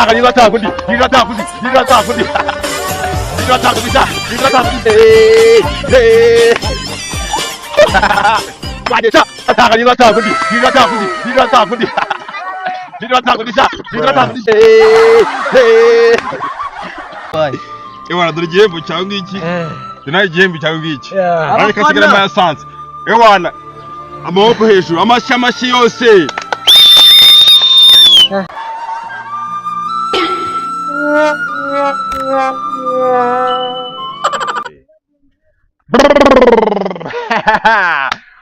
Uratanga, ni uratanga undi, ni uratanga undi, ni uratanga undi, ni uratanga undi sha, ni uratanga undi. Eh, eh. Twagiye sha, uratanga, ni uratanga undi, ni uratanga undi, ni uratanga undi, ni uratanga undi sha, ni uratanga undi. Eh, eh. Ewana, dore igihembo cyawe ngiki. Dore nawe igihembo cyawe ngiki. Ariko asigaramo yasanze. Ewana, amaboko hejuru, amashyi, amashyi yose.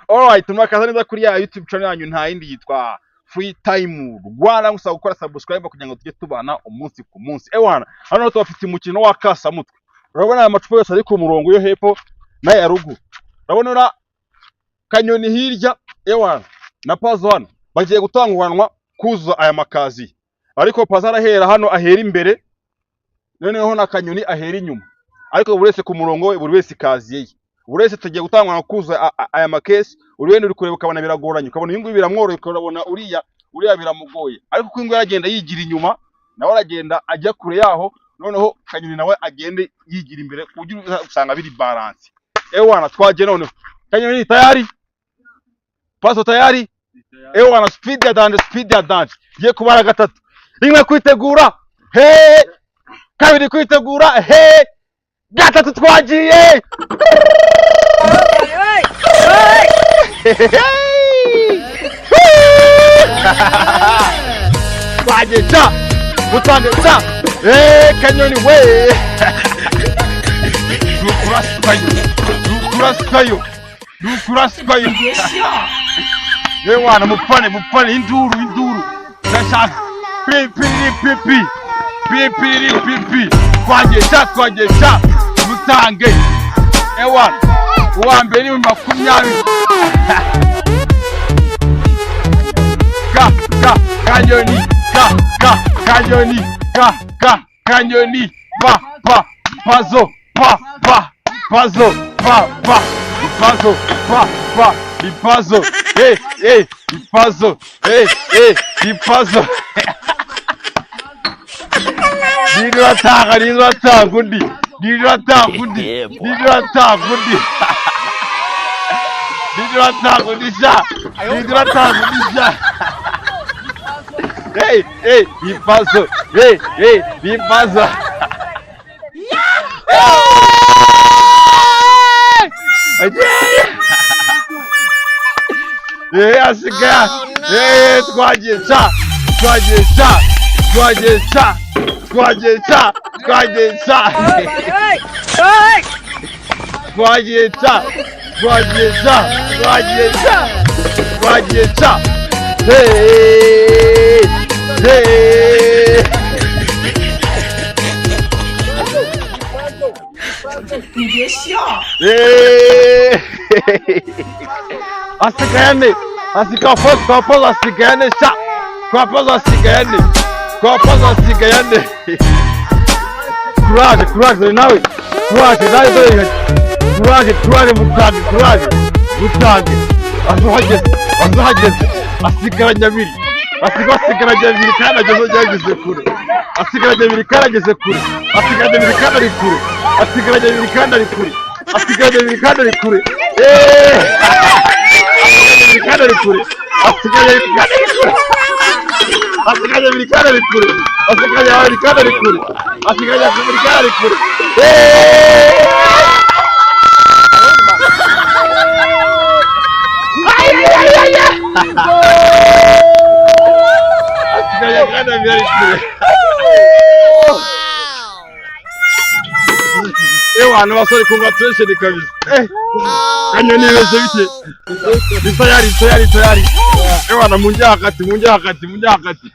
Alright, murakaza neza kuri ya YouTube channel yanyu nta yindi yitwa Free Time Rwanda. Musaba gukora subscribe kugira ngo tujye tubana umunsi ku munsi. Ewana, hano tubafite umukino wa kasamutwe. Urabona aya macupa yose ari ku murongo yo hepfo n'aya ruguru. Urabona ura Kanyoni hirya, ewana, na Pazo hano bagiye gutanguranwa kuzuza aya makaziye. Ariko Pazo arahera hano, ahera imbere, noneho na Kanyoni ahera inyuma. Ariko buri wese ku murongo we, buri wese ikaziye ye. Buri wese tugiye gutangwa kuzuza aya makesi. Uri wenda uri kureba ukabona biragoranye, ukabona uyu nguyu biramworoheye, ukabona uriya biramugoye. Ariko uko uyu nguyu aragenda yigira inyuma, nawe aragenda ajya kure yaho, noneho Kanyoni nawe agende yigira imbere, ku buryo usanga biri balance. Ewana, twagiye noneho. Kanyoni tayari? Pazo tayari? Ewana, speed ya danje, speed ya danje. Ngiye kubara gatatu. Rimwe kwitegura, he! Kabiri kwitegura, he! Gatatu twagiye! Twagiye ca! Mutange ca! Eh, Kanyoni we! Nukurasikayo! Nukurasikayo! Nukurasikayo! Ewana, mupfane, mupfane, induru, induru. Ndashaka pi pi pi pi pi pi pi pi. Twagiye ca, twagiye ca! Mutange! Ewana, uwa mbere ni 20. Ka ka Kanyoni, ka ka Kanyoni, ka ka Kanyoni, pa pa Pazo, pa pa Pazo, pa pa Pazo, pa pa Pazo, eh eh Pazo, eh eh Pazo. Ni uratanga, ni uratanga undi, ni uratanga undi, ni uratanga undi, ni uratanga undi sha, ni uratanga undi sha. Hey, hey, Pazo, hey, hey, Pazo. Eh, asigaye, eh, twagiye ca, twagiye ca, twagiye ca, twagiye ca, twagiye ca, twagiye ca, twagiye ca, twagiye ca, twagiye ca. Hey, hey. Hey. Asigaye ane, asigaye kwa Pazo, asigaye ane sha, kwa Pazo asigaye ane, kwa Pazo asigaye ane. Courage, courage, dore nawe, courage, nawe dore, courage, courage, mutange, courage, mutange. Azuhageze, azuhageze, asigaranye abiri, asigaranye abiri kandi ageze yageze kure, asigaranye abiri kandi ageze kure, asigaranye abiri kandi ari kure, asigaranye abiri kandi ari kure, asigaranye abiri kandi ari kure. Eh! Asigaranye abiri kandi ari kure, asigaranye abiri kandi ari kure, asigaranye abiri kandi ari kure, asigaranye abiri kandi ari kure, asigaranye abiri kandi ari kure. Eh! Asigaranye kandi abiri ari kure. Ewana basore, congratulations kabisa. Eh, Kanyoni bimeze bite? Ni tayari, tayari, tayari. Ewana, munjye hagati, munjye hagati, munjye hagati.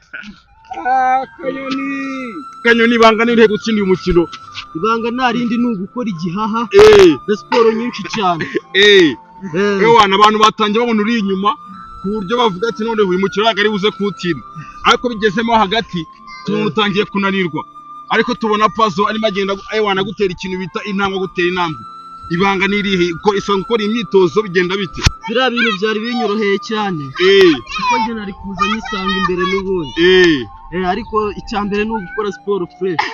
Kanyoni. Kanyoni, ibanga ni irihe gutsinda uyu mukino? Ibanga nta rindi, ni ugukora igihaha na siporo nyinshi cyane. Ewana, abantu batangiye babona uri inyuma ku buryo bavuga ati none uyu mukino ntabwo ari buze kuwutsinda. Ariko bigezemo hagati tubona utangiye kunanirwa. Ariko tubona Pazo arimo agenda, ewana, gutera ikintu bita intambwe, gutera intambwe. Ibanga ni irihe? Ko isanga ukora imyitozo bigenda bite? Biriya bintu byari binyoroheye cyane, kuko njye nari kuza nyisanga imbere n'ubundi. Ariko icya mbere ni ugukora siporo fresh.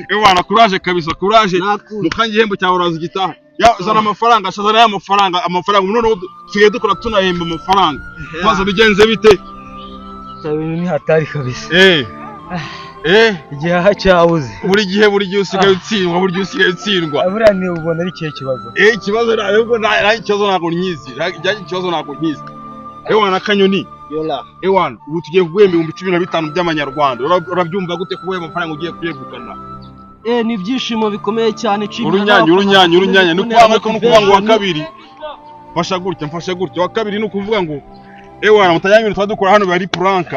Ewana, courage kabisa, courage. Nakunda. Mukanya igihembo cyawe uraza ugitaha. Ya, zana amafaranga, zana ya mafaranga, amafaranga. Noneho dusigaye dukora tunahemba amafaranga. Maze bigenze bite? Ibintu ni hatari kabisa. Igihaha cyabuze. Buri gihe usigaye utsindwa, buri gihe usigaye utsindwa. Buriya ni ubona ari ikihe kibazo? Ikibazo ntabwo ikibazo ntabwo nyizi. Ikibazo ntabwo nyizi. Ewana, Kanyoni. Yola. Ewana, ubu tugiye kuguhemba 15,000 by'amanyarwanda. Urabyumva gute kuba ayo mafaranga ugiye kuyegukana? Ni ibyishimo bikomeye cyane, nshimira Urunyanya, n'abafana urunyanya, urunyanya. Ni bakomeye ukuvuga ngo, ni ukuvuga ngo wa motivation. kabiri. Mfasha gutya, mfasha gutya. Wa kabiri ni ukuvuga ngo ewana, mutajya ibintu tuba dukora hano biba ari prank.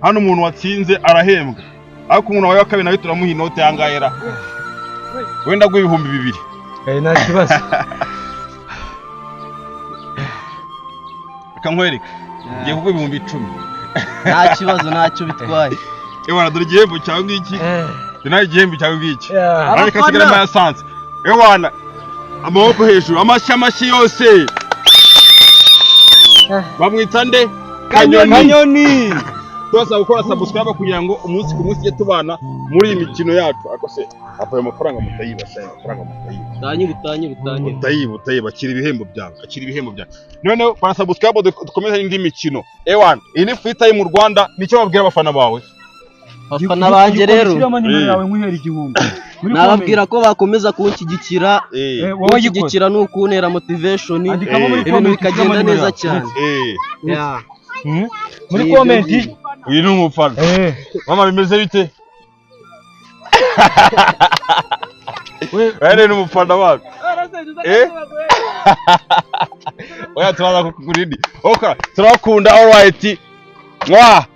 Hano umuntu watsinze arahembwa. Ariko umuntu wabaye wa kabiri nawe turamuha inote yangahera. Wenda guha 2000. Nta kibazo. Reka nkwereke. Ngiye kuguha 10,000. Nta kibazo, ntacyo bitwaye. Ewana, dore igihembo cyawe ngiki. Dore nawe igihembo cyawe ngiki. Ariko Abafana. hasigaramo yasanze. Ewana, amaboko hejuru, amashyi, amashyi yose. Bamwita nde? Kanyoni. Kanyoni. Tubasaba gukora subscribe kugira ngo umunsi ku munsi tujye tubana muri iyi mikino yacu. Ariko se ayo mafaranga mutayiba, se ayo mafaranga mutayiba. Utanyira, utanyira, utanyira. Mutayiba, utayiba, akira ibihembo byawe, akira ibihembo byawe. Noneho kora subscribe dukomeze indi mikino. Ewana, iyi ni Free Time mu Rwanda, nicyo babwira abafana bawe. Abafana banjye rero, Shyiramo nimero yawe nkwihera 1000. Muri nababwira ko bakomeza kunshyigikira. Wowe gikora. Kunshyigikira ni ukuntera motivation, Andikamo muri ibintu comment, bikagenda ushyiramo nimero neza yawe. cyane. Yeah. Muri Ni comment. ibyo ngibyo. Uyu ni umufana. Mama, bimeze bite? Wewe ni umufana wacu. Oya, turaza kukugura indi. Okay, turakunda, alright. Mwa.